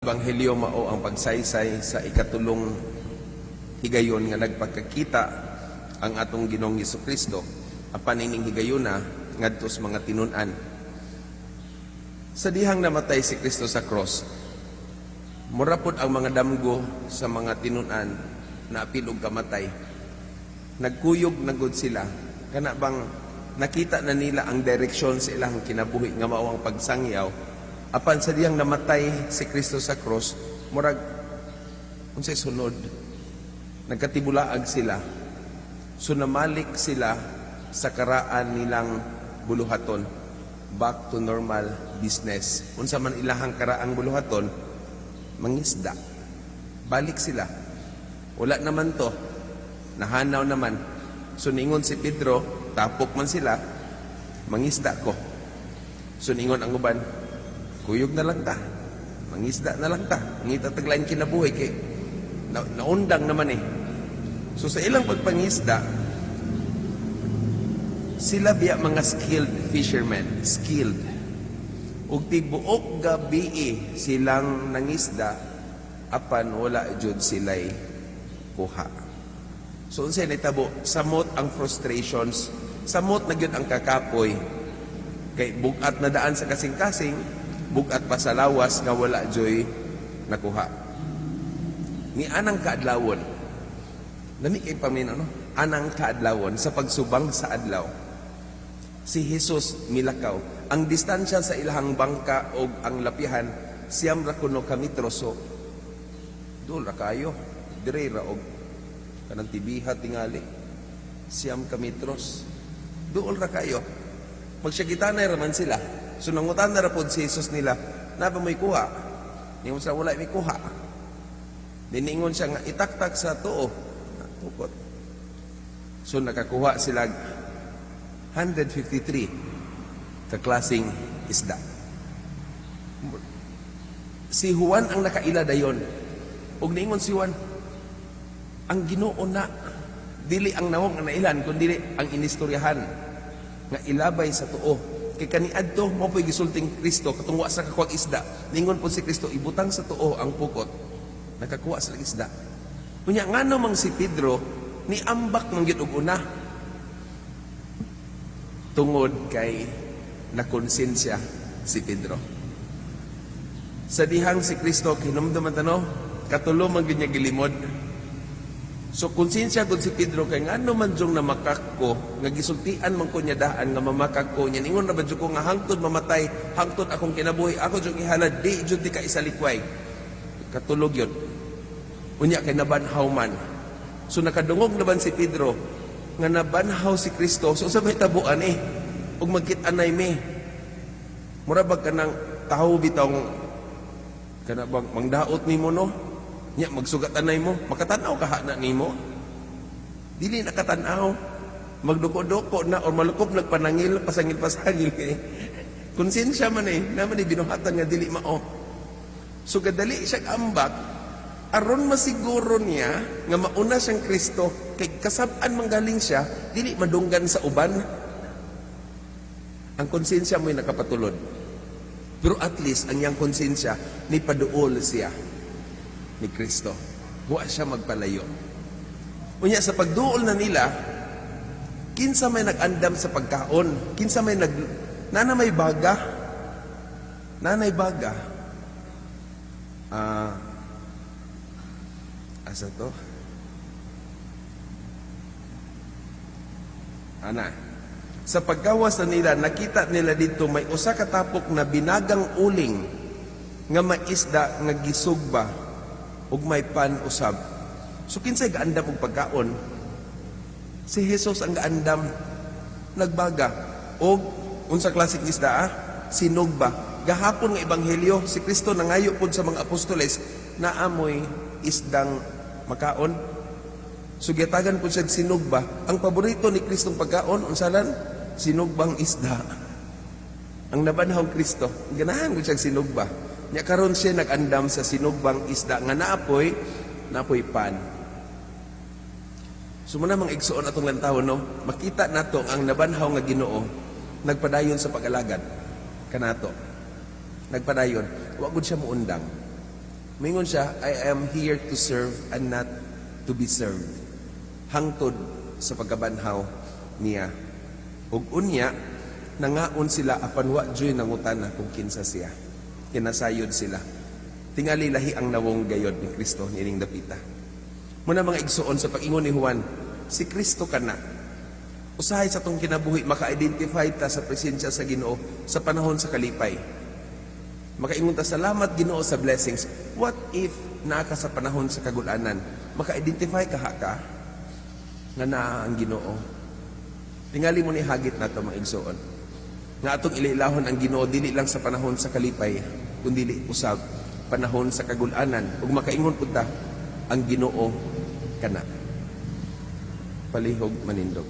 Ebanghelyo mao ang pagsaysay sa ikatulong higayon nga nagpagkakita ang atong Ginoong Kristo apan ining higayona ngadto sa mga tinun-an. Sa dihang namatay si Kristo sa cross, mura pod ang mga damgo sa mga tinun-an na apil og kamatay. Nagkuyog na gud sila, kana bang nakita na nila ang direksyon sa ilang kinabuhi nga mao ang pagsangyaw, apan sa dihang namatay si Kristo sa cross, murag unsay sunod? Nagkatibulaag sila. So namalik sila sa karaan nilang buluhaton, back to normal business. Unsa man ilahang karaang buluhaton? Mangisda. Balik sila. Wala naman to, nahanaw naman. So ningon si Pedro, tapok man sila, "Mangisda ko." So ningon ang uban, "Kuyog na lang ta, mangisda na lang ta, mangita tag lain kinabuhi kay naundang naman eh." So sa ilang pagpangisda, sila biya mga skilled fishermen, skilled. Ug tibuok gabi silang nangisda, apan wala jud sila'y kuha. So unsay nahitabo? Samot ang frustrations, samot na gyud ang kakapoy. Kay bugat na daan sa kasing-kasing, bugat pa sa lawas nga wala joy nakuha. Ni anang kaadlawon. Lami kay paminaw, no? Anang kaadlawon, sa pagsubang sa adlaw, si Jesus milakaw. Ang distansya sa ilahang bangka og ang lapihan 9 ra kuno ka metro, so duol ra kayo. Dire ra og kanang tibiha tingali. 9 ka metros. Duol ra kayo. Magsyagitanay ra man sila. So nangutana ra pod si Jesus nila, "Naa ba mo'y kuha?" Ningon sila, "Wala mi kuha." Niingon siya nga itaktak sa tuo. Tukot. So nakakuha sila 153 ka klaseng isda. Si Juan ang nakaila dayon. Ug niingon si Juan, "Ang Ginoo na." Dili ang nawong ang nailan, kundi ang inistoryahan nga ilabay sa tuo. Kay kaniadto mao po'y gisulting Kristo katong wa sa kakuha isda. Ningon po si Kristo, "Ibutang sa tuo ang pukot." Nakakuha sila isda. Unya ngano mang si Pedro ni ambak man gyud og una? Tungod kay nakonsensya si Pedro. Sa dihang si Kristo hinumduman ta, no, katulo man gyud niya gilimod. So konsensya gud si Pedro kay ngano man jung namakak ko nga gisultian man ko niya daan nga mamakak ko niya. Ingon ra ba jud ko nga hangtod mamatay, hangtod akong kinabuhi ako jung ihalad, di jud di ka isalikway? Katulog yun. Unya kay nabanhaw man. So nakadungog na ban si Pedro nga nabanhaw si Kristo. So sa may tabuan eh ug magkit-anay mi, mura bag kanang tawo bitong kana bang mangdaot nimo, no? Nya magsugat anay mo, makatanaw ka hana nimo? Dili na katanaw. Magduko-duko na or malukop nagpanangil, pasangil-pasangil kay. Konsensya man eh, naman ni binuhatan nga dili mao. So gadali siya ambak aron masiguro niya nga mauna siyang Kristo kay kasab-an manggaling siya, dili madunggan sa uban. Ang konsensya mo'y nakapatulod. Pero at least ang iyang konsensya ni paduol siya ni Kristo. Wa siya magpalayo. Unya sa pagduol na nila, kinsa may nag-andam sa pagkaon? Kinsa may nag nana may baga? Nanay baga. Ah, asa to? Ana. Sa paggawas na nila, nakita nila dito may usa ka tapok na binagang uling nga may isda nga gisugba ug may pan usab. So kinsay gaandam og pagkaon? Si Jesus ang gaandam, nagbaga. Og unsa klaseng isda ah? Sinugba. Gahapon nga ebanghelyo, si Kristo nangayo pod sa mga apostoles, "Naa moy isdang makaon?" So gitagan po siya sinugba. Ang paborito ni Kristong pagkaon, unsalan? Sinugbang isda. Ang nabanhaw Kristo, ganahan ko siya sinugba. Nya karon siya nag-andam sa sinugbang isda nga naapoy pan. So muna mga igsuon, atong lantawon, no, makita nato ang nabanhaw nga Ginoo nagpadayon sa pag-alagad kanato. Nagpadayon, wa gud siya muundang. Mingon siya, "I am here to serve and not to be served." Hangtod sa pagkabanhaw niya. Ug unya, nangaon sila apan wa juy nangutana kung kinsa siya. Kinasayod sila. Tingali lahi ang nawong gayod ni Kristo niining dapita. Muna, mga igsuon, sa pag-ingon ni Juan, "Si Kristo kana." Usahay sa atong kinabuhi maka-identify ta sa presensya sa Ginoo sa panahon sa kalipay. Makaingon ta, "Salamat, Ginoo, sa blessings." What if naa ka sa panahon sa kagulanan? Maka-identify ka ha ka nga naa ang Ginoo. Tingali mo ni hagit nato, mga igsuon, nga atong ilailahon ang Ginoo dili lang sa panahon sa kalipay, kundi usab panahon sa kagulanan ug makaingon pud ta, "Ang Ginoo kana." Palihog manindog.